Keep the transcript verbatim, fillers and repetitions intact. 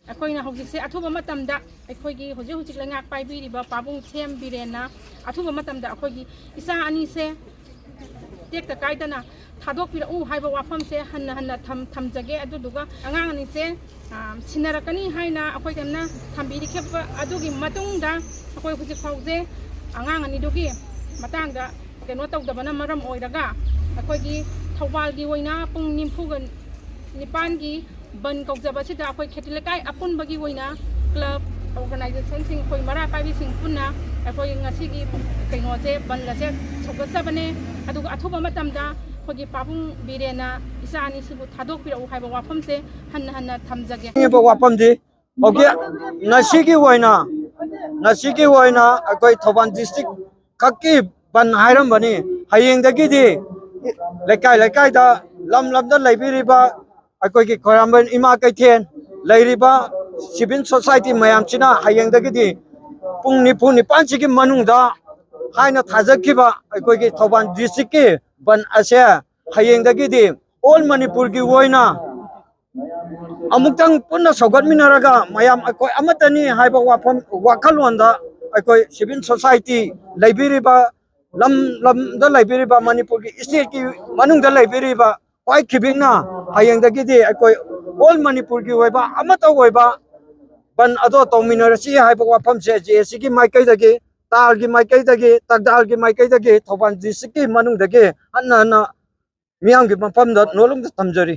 ꯑꯩꯈꯣꯏꯅ ꯍꯧꯖꯤꯛꯁꯦ ꯑꯊꯨꯕ ꯃꯇꯝꯗ ꯑꯩꯈꯣꯏꯒꯤ ꯍꯧꯖꯤꯛ ꯍꯧꯖꯤꯛ ꯂꯩꯉꯥꯛ ꯄꯥꯏꯕꯤꯔꯤꯕ ꯄꯥꯕꯨꯡ ꯁꯦꯝ ꯕꯤꯔꯦꯟꯅ ꯑꯊꯨꯕ ꯃꯇꯝꯗ ꯑꯩꯈꯣꯏꯒꯤ ꯏꯆꯥ ꯑꯅꯤꯁꯦ ꯇꯦꯛꯇ ꯀꯥꯏꯗꯅ ꯊꯥꯗꯣꯛꯄꯤꯔꯛꯎ ꯍꯥꯏꯕ ꯋꯥꯐꯝꯁꯦ ꯍꯟꯅ ꯍꯟꯅ ꯊꯝ-, ꯊꯝꯖꯒꯦ꯫ ꯑꯗꯨꯗꯨꯒ ꯑꯉꯥꯡ ꯑꯅꯤꯁꯦ, ꯑ, ꯁꯤꯟꯅꯔꯛꯀꯅꯤ ꯍꯥꯏꯅ ꯑꯩꯈꯣꯏꯗꯅ ꯊꯝꯕꯤꯔꯤꯈꯤꯕ ꯑꯗꯨꯒꯤ ꯃꯇꯨꯡꯗ ꯑꯩꯈꯣꯏ ꯍꯧꯖꯤꯛ ꯐꯥꯎꯁꯦ ꯑꯉꯥꯡ ꯑꯅꯤꯗꯨꯒꯤ ꯃꯇꯥꯡꯗ ꯀꯩꯅꯣ ꯇꯧꯗꯕꯅ ꯃꯔꯝ ꯑꯣꯏꯔꯒ ꯑꯩꯈꯣꯏꯒꯤ ꯊꯧꯕꯥꯜꯒꯤ ꯑꯣꯏꯅ ꯄꯨꯡ ꯅꯤꯐꯨꯒ ꯅꯤꯄꯥꯟꯒꯤ ꯕꯟ ꯀꯧꯖꯕ ꯑꯁꯤꯗ ꯑꯩꯈꯣꯏ ꯈꯦꯇ꯭ꯔꯤꯛ ꯂꯩꯀꯥꯏ ꯑꯄꯨꯟꯕꯒꯤ ꯑꯣꯏꯅ club organizationꯁꯤꯡ, ꯑꯩꯈꯣꯏ ꯃꯔꯥ ꯄꯥꯏꯕꯤꯁꯤꯡ ꯄꯨꯟꯅ ꯑꯩꯈꯣꯏ ꯉꯁꯤꯒꯤ ꯀꯩꯅꯣꯁꯦ, ꯕꯟ ꯑꯁꯦ ꯁꯧꯒꯠꯆꯕꯅꯦ꯫ ꯑꯗꯨꯒ ꯑꯊꯨꯕ ꯃꯇꯝꯗ ꯑꯩꯈꯣꯏꯒꯤ ꯄꯥꯕꯨꯡ ꯕꯤꯔꯦꯟꯅ ꯏꯆꯥ ꯑꯅꯤꯁꯤꯕꯨ ꯊꯥꯗꯣꯛꯄꯤꯔꯛꯎ ꯍꯥꯏꯕ ꯋꯥꯐꯝꯁꯦ ꯍꯟꯅ ꯍꯟꯅ ꯊꯝꯖꯒꯦ꯫ ꯍꯥꯏꯕ ꯋꯥꯐꯝꯗꯤ ꯍꯧꯖꯤꯛ ꯉꯁꯤꯒꯤ ꯑꯣꯏꯅ, ꯉꯁꯤꯒꯤ ꯑꯣꯏꯅ ꯑꯩꯈꯣꯏ ꯊꯧꯕꯥꯜ district ꯈꯛꯀꯤ ꯕꯟ ꯍꯥꯏꯔꯝꯕꯅꯤ꯫ ꯍꯌꯦꯡꯗꯒꯤꯗꯤ ꯂꯩꯀꯥꯏ ꯂꯩꯀꯥꯏꯗ, ꯂꯝ ꯂꯝꯗ ꯂꯩꯕꯤꯔꯤꯕ ꯑꯩꯈꯣꯏꯒꯤ ꯈ꯭ꯋꯥꯏꯔꯝꯕꯟ ꯏꯃꯥ ꯀꯩꯊꯦꯜ ꯂꯩꯔꯤꯕ civil society ꯃꯌꯥꯝꯁꯤꯅ ꯍꯌꯦꯡꯗꯒꯤꯗꯤ ꯄꯨꯡ ꯅꯤꯐꯨ ꯅꯤꯄꯥꯟꯁꯤꯒꯤ ꯃꯅꯨꯡꯗ ꯍꯥꯏꯅ ꯊꯥꯖꯈꯤꯕ ꯑꯩꯈꯣꯏꯒꯤ ꯊꯧꯕꯥꯜ districtꯀꯤ ꯕꯟ ꯑꯁꯦ ꯍꯌꯦꯡꯗꯒꯤꯗꯤ all ꯃꯅꯤꯄꯨꯔꯒꯤ ꯑꯣꯏꯅ ꯑꯃꯨꯛꯇꯪ ꯄꯨꯟꯅ ꯁꯧꯒꯠꯃꯤꯟꯅꯔꯒ ꯃꯌꯥꯝ ꯑꯩꯈꯣꯏ ꯑꯃꯠꯇꯅꯤ ꯍꯥꯏꯕ ꯋꯥꯐꯝ, ꯋꯥꯈꯜꯂꯣꯟꯗ ꯑꯩꯈꯣꯏ civil society ꯂꯩꯕꯤꯔꯤꯕ, ꯂꯝ ꯂꯝꯗ ꯂꯩꯕꯤꯔꯤꯕ, ꯃꯅꯤꯄꯨꯔꯒꯤ stateꯀꯤ ꯃꯅꯨꯡꯗ ꯂꯩꯕꯤꯔꯤꯕ ꯈ꯭ꯋꯥꯏ ꯈꯤꯕꯤꯛꯅ ꯍꯌꯦꯡꯗꯒꯤꯗꯤ ꯑꯩꯈꯣꯏ all ꯃꯅꯤꯄꯨꯔꯒꯤ ꯑꯣꯏꯕ ꯑꯃꯠꯇ ꯑꯣꯏꯕ ꯕꯟ ꯑꯗꯣ ꯇꯧꯃꯤꯟꯅꯔꯁꯤ ꯍꯥꯏꯕ ꯋꯥꯐꯝꯁꯦ JACꯒꯤ ꯃꯥꯏꯀꯩꯗꯒꯤ, ꯇꯥꯜꯒꯤ ꯃꯥꯏꯀꯩꯗꯒꯤ, ꯇꯛꯗꯥꯜꯒꯤ ꯃꯥꯏꯀꯩꯗꯒꯤ, ꯊꯧꯕꯥꯜ districtꯀꯤ ꯃꯅꯨꯡꯗꯒꯤ ꯍꯟꯅ ꯍꯟꯅ ꯃꯤꯌꯥꯝꯒꯤ ꯃꯐꯝꯗ ꯅꯣꯂꯨꯝꯗ ꯊꯝꯖꯔꯤ꯫